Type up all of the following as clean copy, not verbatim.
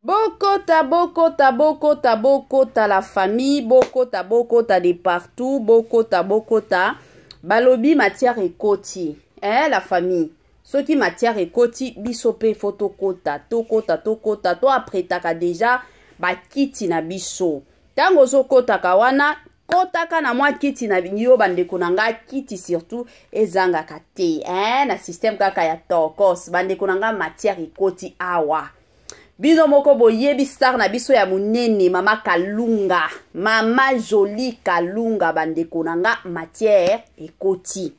Bokota bokota bokota bokota la famille bokota bokota de partout bokota bokota balobi matière ekoti eh, la famille soki matière ekoti biso mpe fo tokota tokota tokota to apretaka deja bakiti na biso ntango ozokotaka wana kotaka na mwa kiti na yo bandeko na nga kiti surtout ezangaka te eh, na système kaka ya tokos bandeko na nga matière ekoti awa bino moko boyebi star na biso ya monene mama kalunga mama jolie kalunga bandeko na nga matière ekoti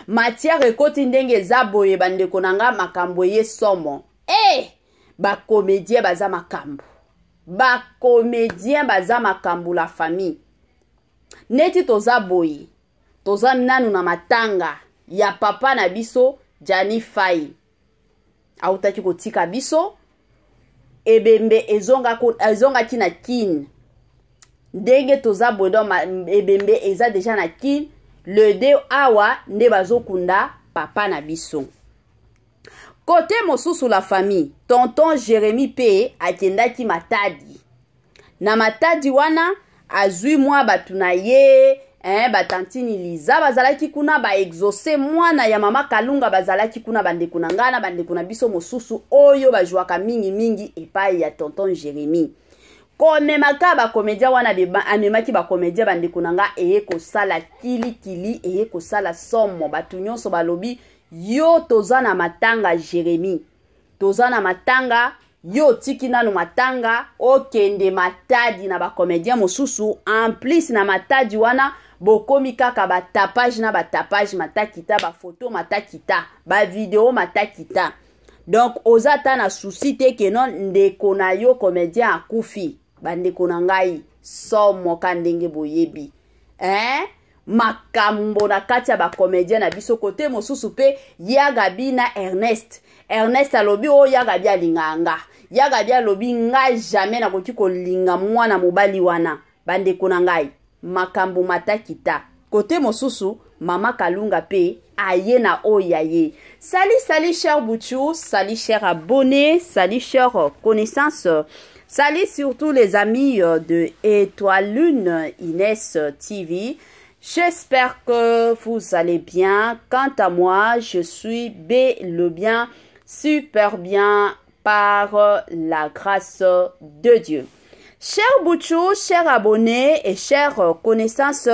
matière ekoti ndenge eza boye bandeko na nga makambo eye somo e eh! bacomédien baza makambo bacomédien baza makambo la famille neti toza boye toza nanu na matanga ya papa na biso jani fai autaki kotika biso ebembe ezongaki na kin ndenge toza boye donc ebembe eza deja na kin le de awa nde bazokunda papa na biso kote mosusu la famille tonton jeremi mpe akendaki matadi na matadi wana azwi mwa bato na ye eh, batantini liza bazalaki kuna baexauce mwana ya mama kalunga bazalaki kuna bandeko na ngai na bandeko na biso mosusu oyo bajwaka mingimingi epai ya tonton jeremi komemaka bakomedia wana amemaki bakomedia bandeko na ngai eye kosala kilikili eye kosala somo bato nyonso balobi yo toza na matanga jeremi toza na matanga yo otiki nanu matanga okende matadi na bacomédien mosusu en plus na matadi wana bokomi kaka batapage na batapage matakita bafoto matakita bavideo matakita donc oza ata na susi te ke non ndeko na yo comédien akufi bandeko na ngai somo ka ndenge boyebi eh? makambo na kati ya bacomédien na biso kote mosusu mpe ya gabi na ernest ernest alobi oyo oh, ya gabi alingaka nga ya gabi alobi nga jamais nakoki kolinga mwana mobali wana bandeko na ngai makambo matakita kote mosusu mama kalunga mpe aye na oyo ya ye sali sali cher buchu sali cher abonné sali cher connaissance Salut surtout les amis euh, de Étoile Lune Inès TV. J'espère que vous allez bien. Quant à moi, je suis bel et bien, super bien par la grâce de Dieu. Cher Bouchou, cher abonné et chers connaissances,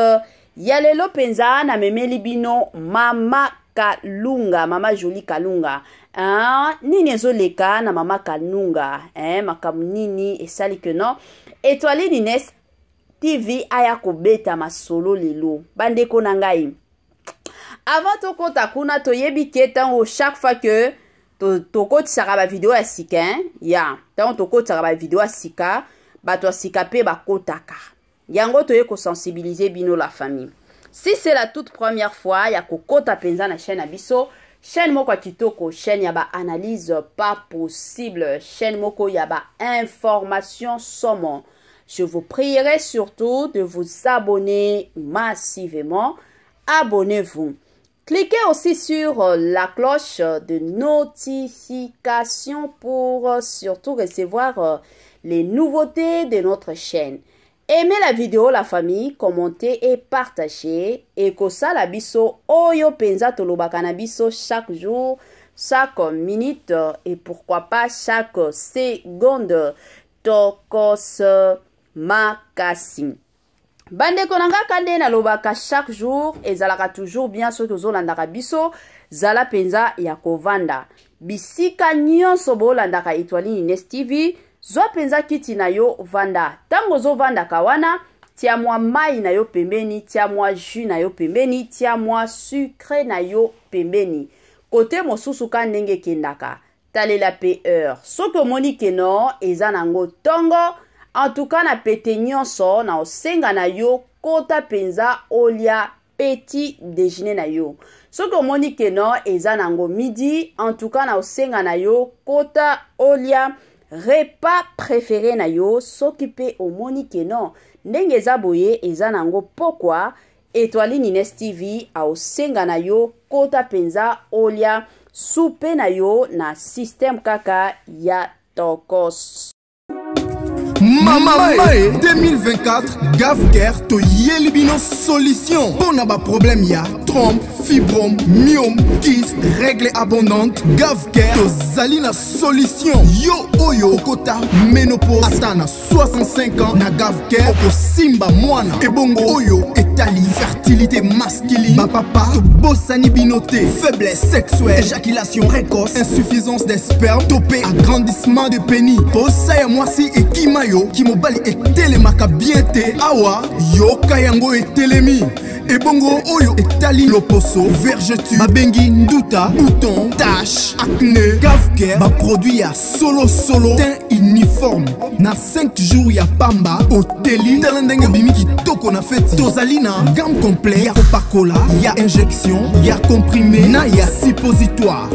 ya lelo mpenza namemeli bino mama kalunga mama jolie kalunga ah, nini ezoleka na mama kalunga eh, makambo nini esali ke non etoile nines tv aya kobeta masolo lelo bandeko na ngai avant tokota kuna toyebi ke ntango chaque fois que tokotisaka to bavideo ya sika ya yeah. ntango tokotisaka bavideo ya sika bato ya sika mpe bakotaka yango toye kosensibilize bino la famille si c'est la toute première fois ya kokota mpenza na chaîne na biso chaîne moko ya kitoko chaîne ya baanalyse pas possible chaîne moko ya bainformation somo je vous prierai surtout de vous abonner massivement abonnez-vous Cliquez aussi sur euh, la cloche de notification pour euh, surtout recevoir euh, les nouveautés de notre chaîne. Aimez la vidéo la famille, commentez et partagez. Et kosala biso oyo penza tolobaka na biso chaque jour, chaque minute et pourquoi pas chaque seconde. Tokos makasi. Bandeko na nga ka nde nalobaka chaque jour ezalaka toujours bien soki ozolandaka biso zala mpenza ya kovanda bisika nyonso bolandaka Etoile Ines TV zwa mpenza kiti na yo vanda ntango ozovandaka wana tia mwa mai na yo pembeni tia mwa jus na yo pembeni tia mwa sucre na yo pembeni kote mosusu ka ndenge ekendaka talela pe heure soki omoni ke no eza nango tongo en tout cas na pete nyonso na osenga na yo kota mpenza olia petit déjeuner na yo soki omoni ke no eza nango midi en tout cas na osenga na yo kota olia repas préféré na yo soki mpe omoni ke no ndenge eza boye eza nango pokwa Etoile Nines TV aosenga na yo kota penza olia soupe na yo na système kaka ya Tokos. Mama Mae 2024 Gavcare toyeli bino solution mpo na baproblème ya trompe, fibrome, myome, kyste, règle abondante. Gavcare tozali na solution. Yo oyo okota ménopause ata na 65 ans, na Gavcare okosimba mwana. Ebongo oyo etali fertilité masculine, bapapa tobosani bino te. Faiblesse sexuelle, éjaculation précoce, insuffisance des spermes to mpe agrandissement de pénis, posa ya mwasi ekima yo, kimobali etelemaka bien te, awa yoka yango etelemi. Ebongo oyo etali loposo, vergeture babengi nduta, bouton, tache, acné, Gavcare baproduit ya solosolo, teint uniforme na 5 jours ya pamba oteli. Tala ndenge obimi kitoko na feti. Tozali na gamme complet ya kopakola, ya injection, ya comprimé na ya suppositoire.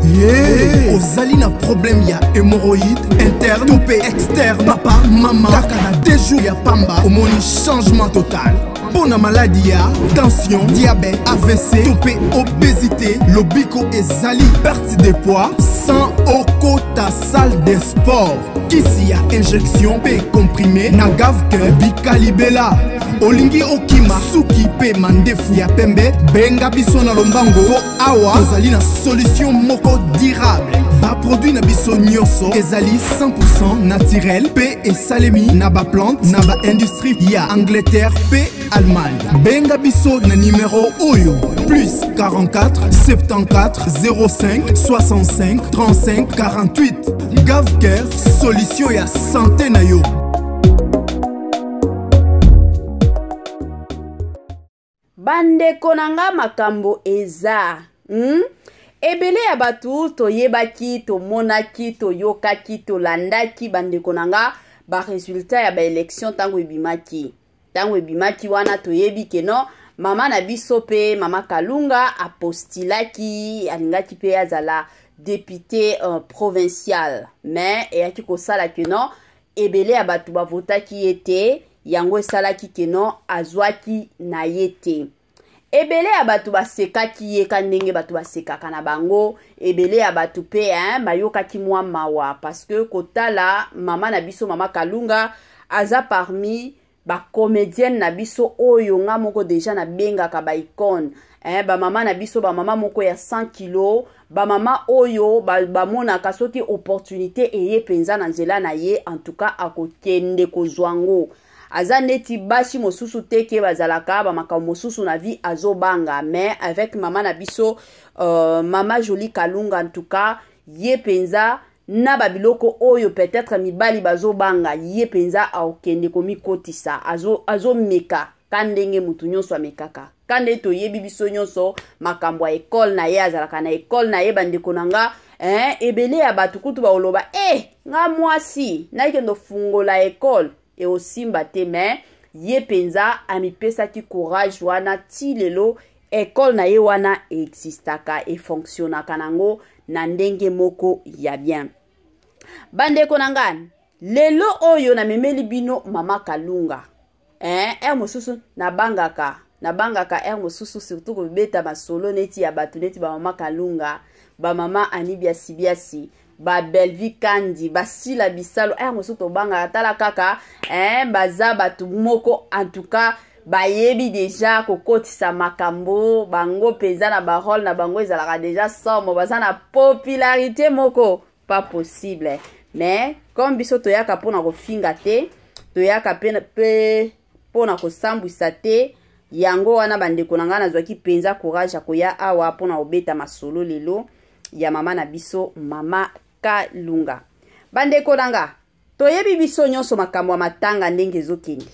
Yeah. Ozali na problème ya hémorroïde interne to mpe externe, papa, mama, kaka na 2 jours ya pamba omoni changement total. Mpo na maladi ya tension, diabète, AVC to mpe obésité, lobiko ezali, perte de poids sans okota salle de sport. Kisi ya injection mpe comprimé na Gavcare bikalibela. Olingi okima suki mpe mandefu ya pembe, benga biso na lombango mpo awa tozali na solution moko durable. Baproduit na biso nyonso ezali 100% naturel mpe esalemi na baplante na baindustrie ya Angleterre mpe Allemagne. Benga biso na nimero oyo: plus 44 74 05 65 35 48. Gavcare, solution ya santé na yo. Bandeko na nga, makambo eza, Ebele ya bato toyebaki, tomonaki, toyokaki, tolandaki, bandeko na nga, baresultat ya baélection ntango ebimaki wana. Toyebi ke no mama na biso mpe mama Kalunga apostulaki, alingaki mpe azala député provincial, mais eyaki kosala ke no ebele ya bato bavotaki ye te. Yango esalaki ke no azwaki na ye te. Ebele ya bato basekaki ye ka ndenge bato basekaka na bango. Ebele ya bato mpe, hein, bayokaki mwa mawa parce que kotala mama na biso mama Kalunga aza parmi bacomédienne na biso oyo nga moko deja nabengaka baicone, eh, bamama na biso, bamama moko ya 100 kilo, bamama oyo bamonaka soki opportunité eye mpenza na nzela na ye, en tout cas akokende kozwa ngo. Aza neti basi mosusu te ke bazalaka bamakambo mosusu na vie azobanga, mais avec mama na biso, mama Jolie Kalunga, en tout cas ye mpenza na babiloko oyo peut-être mibali bazobanga, ye mpenza akokende komikotisa, azomeka azo ka ndenge motu nyonso amekaka, ka nde toyebi biso nyonso makambo ya ekole na ye, azalaka na ekole na ye. Bandeko na nga, eh, ebele ya bato kutu baoloba: "Eh, nga mwasi nakende ofungola ekole, eosimba te." Mais ye mpenza amipesaki courage wana. Ti lelo ekole na ye wana existaka, efonctionnaka nango na ndenge moko ya bien. Bandeko na nga, lelo oyo namemeli bino mama Kalunga, eh, heure mosusu nabangaka heure mosusu surtout kobeta masolo neti ya bato neti bamama Kalunga, bamama Ani Biasi Biasi, babelvi Kandi, basila bisalo. Heure mosusu tobangaka. Tala kaka, eh, baza bato moko en tout cas bayebi deja kokotisa makambo. Bango mpenza na barole na bango ezalaka deja somo, baza na popularité moko pas possible. Mais comme biso toyaka mpona kofinga te, toyaka mpe mpona kosambwisa te, yango wana bandeko na ngai nazwaki mpenza courage ya koya awa mpona kobeta masolo lelo ya mama na biso mama Kalunga. Bandeko na nga, toyebi biso nyonso makambo ya matanga ndenge ezokende.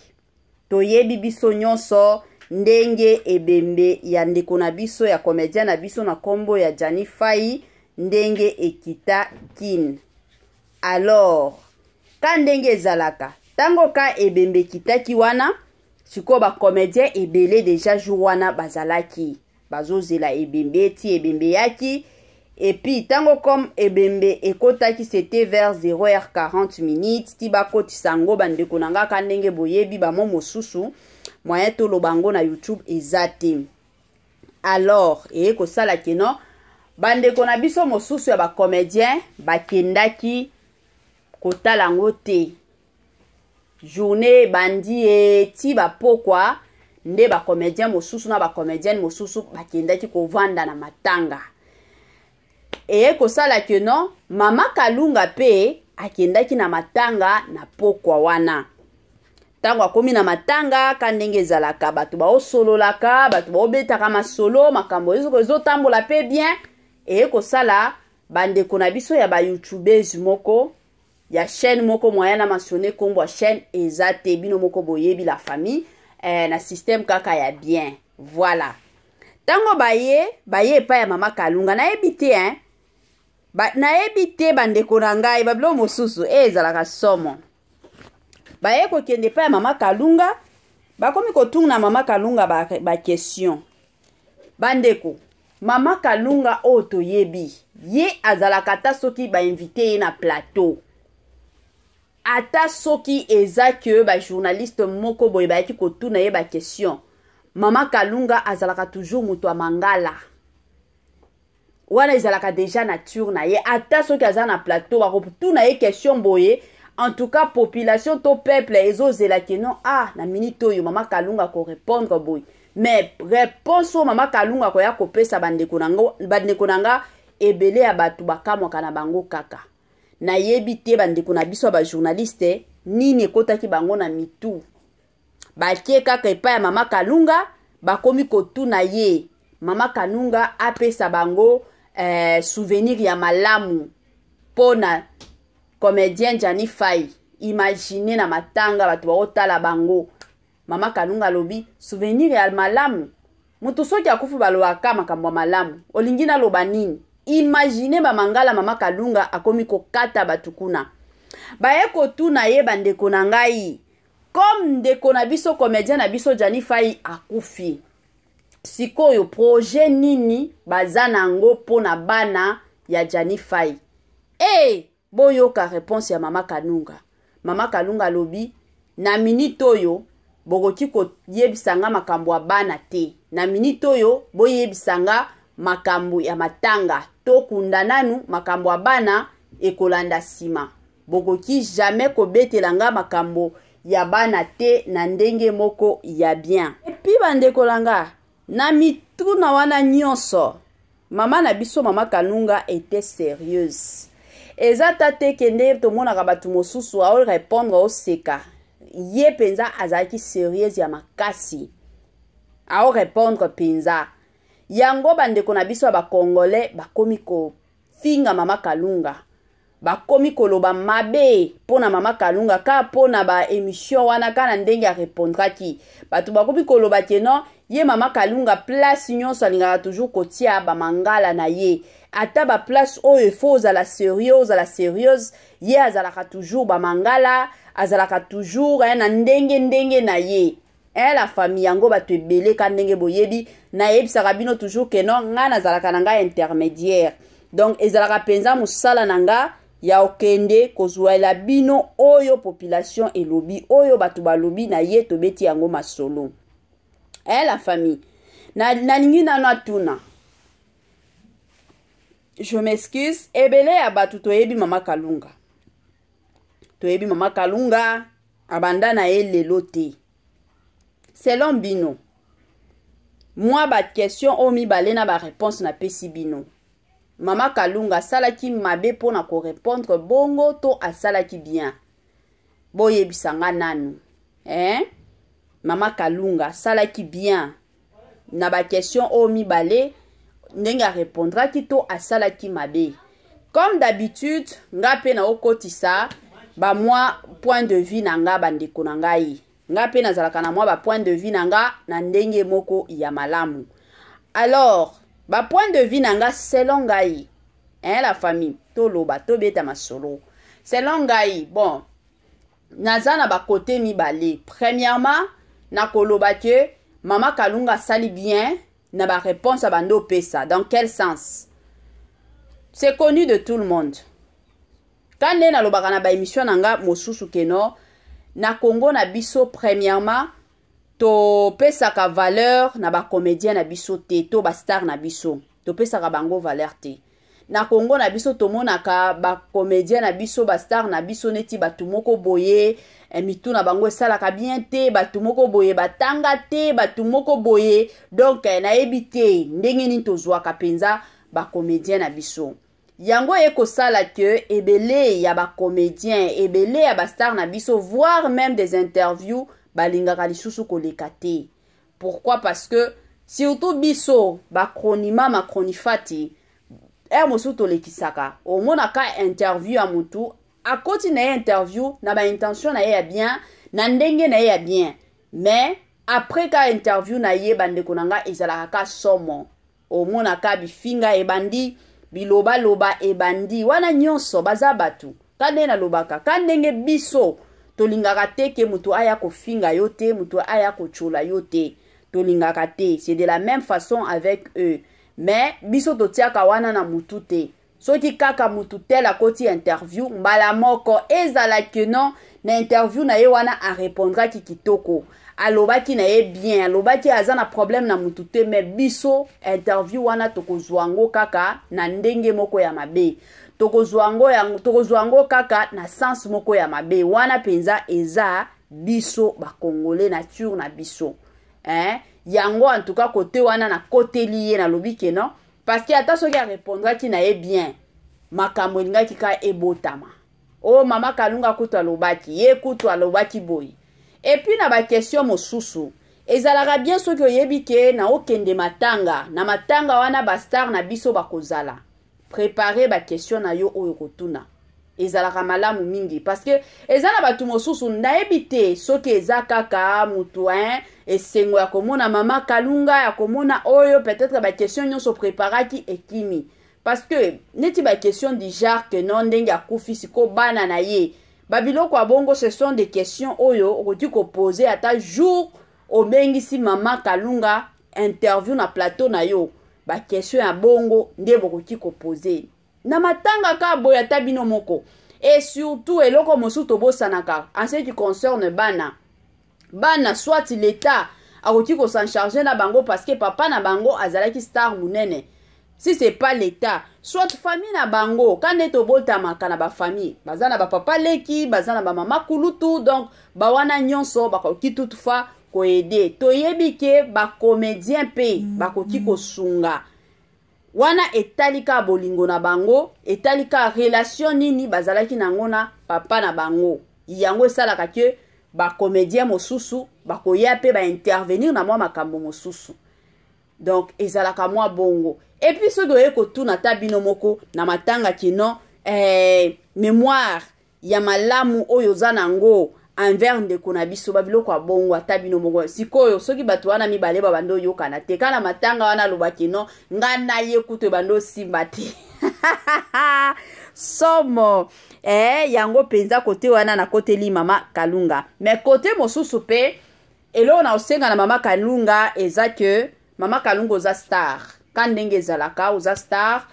Toyebi biso nyonso ndenge ebembe ya ndeko na biso, ya comédien na biso na nkombo ya Jani Fai, ndenge ekita Kine. Alors ka ndenge ezalaka, ntango ka ebembe ekitaki wana, sikoyo bacomédien ebele deja jour wana bazalaki bazozela ebembe ti ebembe eyaki. Et puis ntango comme ebembe ekotaki, c'était vers 0h40 minutes ti bakotisa yango. Bandeko na nga, ka ndenge boyebi, bamo mosusu moyen toloba yango na YouTube eza te. Alors eye kosala keno bandeko na biso mosusu ya bacomédien bakendaki. kotala yango te. Journée ebandi ye ti bapokwa nde bacomédien mosusu na bacomédienne mosusu bakendaki kovanda na matanga. Eye kosala ke non, mama Kalunga mpe akendaki na matanga na pokwa wana. Ntango akomi na matanga, ka ndenge ezalaka, bato baosololaka, bato baobetaka masolo, makambo ezotambola mpe bien. Eye kosala bandeko na biso ya bayoutubers moko ya chaîne moko, moyen na mentionner kombo ya chaîne eza te, bino moko boyebi, la famille, na système kaka ya bien. Voilà, ntango baye epai ya mama Kalunga, nayebi te, hein? Nayebi te, bandeko na ngai, babilo mosusu ezalaka somo. Baye kokende epai ya mama Kalunga, bakomi kotuna mama Kalunga baquestion ba. Bandeko, mama Kalunga oyo toyebi ye azalaka, ata soki bainvite ye na plateau, ata soki eza ke bajournaliste moko boye bayaki kotuna ye baquestion, mama Kalunga azalaka toujours moto ya mangala. Wana ezalaka deja nature na ye. Ata soki aza na plateau, bakotuna ye question boye, en tout cas population to peuple ezozela ke non, ah, na minute oyo mama Kalunga akorépondre boye. Mais réponse oyo mama Kalunga akoya kopesa, bandeko na nga, ebele ya bato bakamwaka na bango kaka. Nayebi te, bandeko na biso ya bajournaliste, nini ekotaki bango na mitu. Bakie kaka epai ya mama Kalunga, bakomi kotuna ye, mama Kalunga apesa bango souvenir ya malamu mpo na comédien Jani Fai. Imagine, na matanga, bato baotala bango, mama Kalunga alobi souvenir ya malamu. Moto soki akufi, balobaka makambo ya malamu. Olingi naloba nini? Imagine bamangala mama Kalunga akomi kokata bato kuna. Baye kotuna ye, bandeko na ngai, comme ndeko na biso, comédien na biso Jani Fai akufi, sikoyo projet nini baza na yango mpo na bana ya Jani Fai? E boyoka réponse ya mama Kalunga. Mama Kalunga alobi: "Na minute oyo, bokoki koyebisa nga makambo ya bana te. Na minute oyo, boyebisa nga makambo ya matanga. Tokunda nanu, makambo ya bana ekolanda nsima. Bokoki jamais kobetela nga makambo ya bana te na ndenge moko ya bien." Et puis, bandeko na nga, na mituna wana nyonso, mama na biso, mama Kalunga, était sérieuse. Eza ta te kende tomonaka bato mosusu aorépondre, oseka. Ye mpenza azalaki sérieuse ya makasi, aorépondre mpenza yango. Bandeko na biso ya bacongolais bakomi kofinga mama Kalunga, bakomi koloba mabe mpo na mama Kalunga kaka mpo na baémission wana, kaka na ndenge arepondraki. Bato bakomi koloba ke non, ye mama Kalunga, place nyonso alingaka toujours kotia bamangala na ye. Ata baplace oyo efo ozala sérieux, ozala sérieuse, ye azalaka toujours bamangala, azalaka toujours na ndenge ndenge na ye. La famille, yango bato ebele, ka ndenge boyebi, nayebisaka bino toujours ke non, ngai nazalaka na ngai intermédiaire. Donc ezalaka mpenza mosala na nga ya okende kozwela bino oyo population elobi, oyo bato balobi na ye, tobeti yango masolo. La famille, nalingi nano atuna, je m'excuse, ebele ya bato toyebi mama Kalunga, toyebi mama Kalunga abanda na ye lelo te. Selon bino, mwa baquestion oyo mibale na baréponse napesi bino, mama Kalunga asalaki mabe mpona korépondre bongo to asalaki bien? Boyebisa nga nanu, eh? Mama Kalunga asalaki bien na baquestion oyo mibale ndenge arepondraki to asalaki mabe? Comme d'habitude, nga mpe naokotisa bamwa point de vue na nga. Bandeko na ngai, nga mpe nazalaka na mwa bapoint de vue na nga na ndenge moko ya malamu. Alors, bapoint de vue na nga, selon ngai, hein, la famille, toloba, tobeta masolo. Selon ngai, bon, naza na bakote mibale. Premièrement, nakoloba ke mama Kalunga asali bien na baréponse ya bando opesa. Dans quel sens? C'est connu de tout le monde, ka nde nalobaka na baémission na nga mosusu ke non, na Congo na biso, premièrement, topesaka valeur na bacomédien na biso te, to bastar na biso, topesaka bango valeur te. Na Congo na biso, tomonaka bacomédien na biso, bastar na biso, neti bato moko boye mitu na bango esalaka bien te, bato moko boye batanga te, bato moko boye. Donc nayebi te ndenge nini tozwaka mpenza bacomédien na biso. Yango ekosala ke ebele ya bacomédien, ebele ya bastar na biso, voire même des interviews, balingaka lisusu koleka te. Pourquoi? Parce que surtout biso bacronima macronifati, heure mosusu tolekisaka. Omonaka interview ya motu, akoti na ye interview na baintention na ye ya bien, na ndenge na ye ya bien, mais après ka interview na ye, bandeko na nga, ezalaka ka somo. Omonaka bifinga ebandi, bilobaloba ebandi. Wana nyonso baza bato. Ka ndenge nalobaka, ka ndenge biso tolingaka te ke moto aya kofinga yo te, moto aya kotyola yo te, tolingaka te. C'est de la même façon avec eux, mais biso totiaka wana na mutu te. Soki kaka mutu tel akoti interview, mbala moko ezalaki non, na interview na ye wana arepondraki kitoko, alobaki na ye bien, alobaki aza na problème na mutu te, mais biso interview wana tokozwa yango kaka na ndenge moko ya mabe, tokozwa yango kaka na sens moko ya mabe. Wana mpenza eza biso bacongolais, nature na biso, hein? Yango en tout cas, côté wana nakoteli ye, nalobi ke non, parce que ata soki arepondraki na ye bien, makambo elingaki ka ebotama. Oyo mama Kalunga kutu alobaki, ye kutu alobaki boye. Et puis na baquestion mosusu ezalaka bien, soki oyebi ke na okende matanga, na matanga wana bastar na biso bakozala, prépare baquestion na yo oyo kotuna. Ezalaka malamu mingi, parce que eza na bato mosusu, nayebi te soki eza kaka motu, hein, esengo ya komona mama Kalunga, ya komona oyo, peut-être baquestion nyonso préparaki ekimi. Parce que neti baquestion du genre ke non, ndenge akufi siko, bana na ye, babiloko ya bongo, ce sont des questions oyo okoki kopose ata jour obengisi mama Kalunga interview na plateau na yo. Baquestion ya bongo nde bokoki kopose na matanga kaka boye, ata bino moko. Et surtout, eloko mosusu tobosanaka en ce qui concerne bana, bana, soit l'État akoki kos'en charger na bango, parce que papa na bango azalaki star monene. Si c'est pas l'État, soit famille na bango. Ka nde tobotamaka na bafamille, baza na bapapa leki, baza na bamama kulutu, donc bawana nyonso bakoki toutefois koaider. Toyebi ke bacomédien mpe bakoki kosunga. Wana etali kaka bolingo na bango, etali kaka relation nini bazalaki nango na papa na bango. Yango esalaka ke bacomédien mosusu bakoya mpe baintervenir na mwa makambo mosusu. Donc ezalaka mwa bongo. Et puis soki oye kotuna ata bino moko na matanga kino mémoire ya malamu oyo oza nango envers ndeko na biso, babiloko ya bongo, ata bino moko sikoyo, soki bato wana mibale babandi oyokana te kaka na matanga wana, alobaki no, nga na ye kutu ebandi osimba te. Somo yango mpenza. Côté wana nakoteli mama Kalunga, mais côté mosusu mpe, eloko na osenga na mama Kalunga eza ke mama Kalunga, oza star, ka ndenge ezalaka, oza star,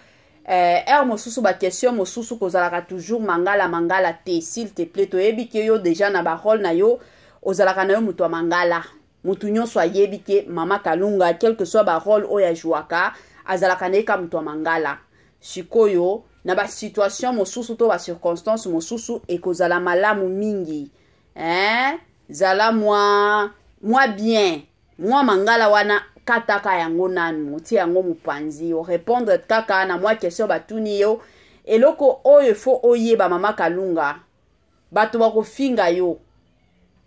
heure mosusu baquestion mosusu kozalaka toujours mangala mangala te, s'il te plaît. Toyebi ke yo déjà na barole na yo ozalaka na yo moto ya mangala. Motu nyonso ayebi ke mama Kalunga, quel que soit barole oyo ajwaka, azalaka na ye ka moto ya mangala. Sikoyo na basituation mosusu to bacirconstance mosusu, ekozala malamu mingi, eh? Zala mwa bien, mwa mangala wana kataka yango nanu, otie yango mopanzi, orépondre kaka na mwa question batuni yo. Eloko oyo faut oyeba, mama Kalunga, bato bakofinga yo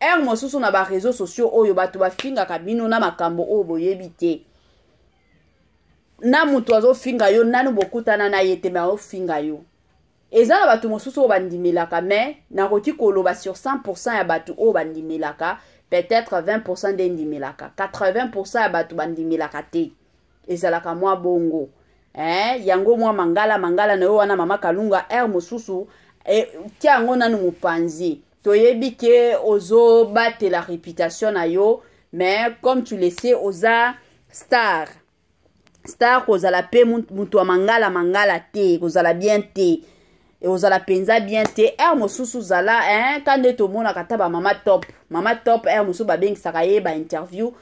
heure mosusu na bareseau sociaux oyo. Bato bafingaka bino na makambo oyo boyebi te. Na moto azofinga yo, nanu bokutana na ye te, mais azofinga yo. Eza na bato mosusu oyo bandimelaka, mais nakoki koloba sur 100 ya bato oyo bandimelaka, peut-être 20 nde ndimelaka, 80 ya bato bandimelaka te. Ezalaka mwa bongo, eh? Yango mwa mangala mangala na yo wana, mama Kalunga, heure mosusu tia yango nanu mopanzi. Toyebi ke ozobatela réputation na yo, mais comme tu le sais, oza star. Star kozala mpe moto ya mangala mangala te, kozala bien te, ozala mpenza bien te. Heure mosusu zala, hein, ka nde tomonaka ata bamama Top. Mama Top, heure mosusu babengisaka ye bainterview.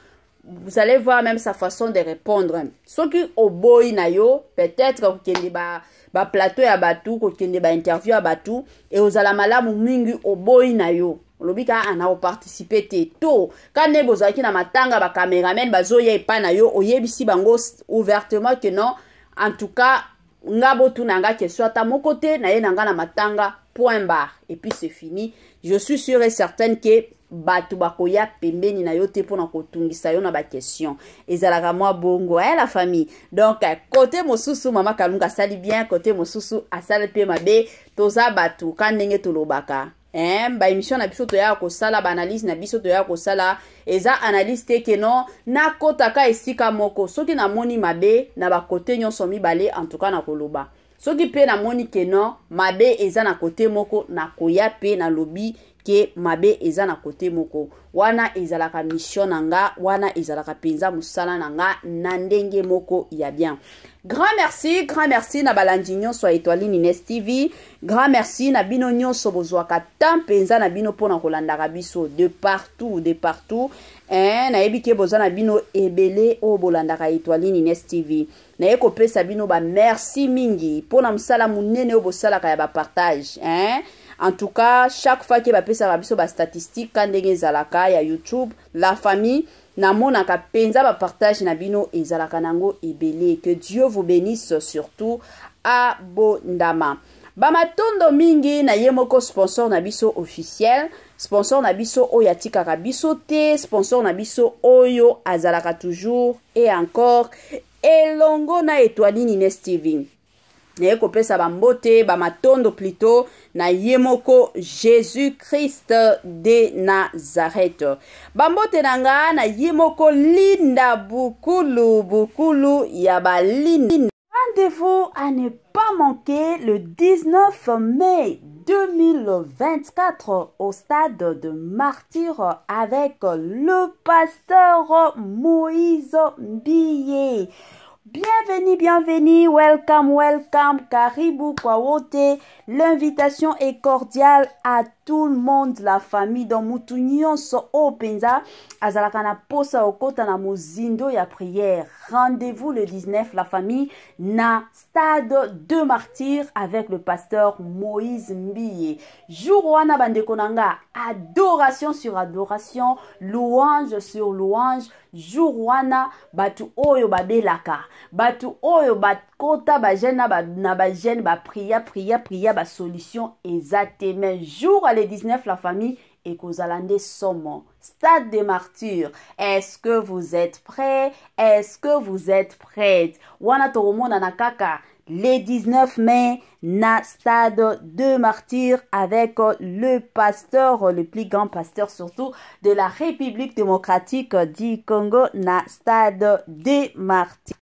Vous allez voir même sa façon de répondre. Soki oboyi na yo peut-être kokende ba ba plateau ya batu, kokende ba interview ya batu, e ozala malamu mingi oboyi na yo. Olobi kaka ana oparticipe te, to ka nde bozalaki na matanga, ba cameraman bazoya epai na yo, oyebisi bango ouvertement que non, en tout cas nga botuna nga question ata moko te, naye na nga na matanga, point barre, et puis c'est fini. Je suis sûre et certaine que bato bakoya pembeni na yo te mpona kotungisa yo na baquestion. Ezalaka mwa bongo, eh, la famille. Donc côté mosusu mama Kalunga asali bien, côté mosusu asali mpe mabe. Toza bato ka ndenge tolobaka, eh, baémission na biso toyaka kosala, baanalyse na biso toyaka kosala eza analyse te ke non, nakotaka esika moko. Soki namoni mabe na bakote nyonso mibale, en tout cas nakoloba. Soki mpe namoni ke non, mabe eza na kote moko, nakoya mpe nalobi ke mabe eza na kote moko. Wana ezalaka mission na nga, wana ezalaka mpenza mosala na nga na ndenge moko ya bien. Grand merci, grand merci na balandi nyonso ya Etoile Ines TV. Grand merci na bino nyonso bozwaka temps mpenza na bino mpona kolandaka biso de partout, de partout, eh, nayebi ke boza na bino ebele oyo bolandaka Etoile Ines TV. Naye kopesa bino ba merci mingi mpona mosala monene oyo bosalaka ya bapartage, hein? En tout cas, chaque fois ke bapesaka biso bastatistique ka ndenge ezalaka ya YouTube, la famille, namonaka mpenza bapartage na bino ezalaka nango ebele. Que Dieu vous bénisse surtout abondama. Bamatondo mingi na ye moko sponsor na biso officiel, sponsor na biso oyo atikaka biso te, sponsor na biso oyo azalaka toujours et encore elongo na Etoile Ines TV. Naye kopesa bambote, bamatondo plutôt, na ye moko Jésus Christ de Nazareth. Bambote na nga na ye moko Linda Bukulu, Bukulu ya balinda. Rendez-vous à ne pas manquer le 19 mai 2024 au stade de Martyrs avec le pasteur Moïse Mbiye. Bienvenue, bienvenue, welcome, welcome, karibu kwa wote. L'invitation est cordiale à tout le monde, la famille. Donc mutu nyonso oyo mpenza azalaka na posa okota na mozindo ya prière. Rendez-vous le 19, la famille, na stade de Martyrs avec le pasteur Moïse Mbiye. Jour wana, bandeko na nga, adoration sur adoration, louange sur louange. Jour wana, bato oyo babelaka, bato oyo bakota bajeûne na bajeûne, baprier, prier, prier, basolution eza te. Mais jour le 19, la famille, ekozala nde somo. Stade de Martyrs, est-ce que vous êtes prêts? Est-ce que vous êtes prêtes? Wana tokomonana kaka le 19 mai na stade de Martyrs avec le pasteur, le plus grand pasteur surtout de la République démocratique du Congo, na stade de Martyrs.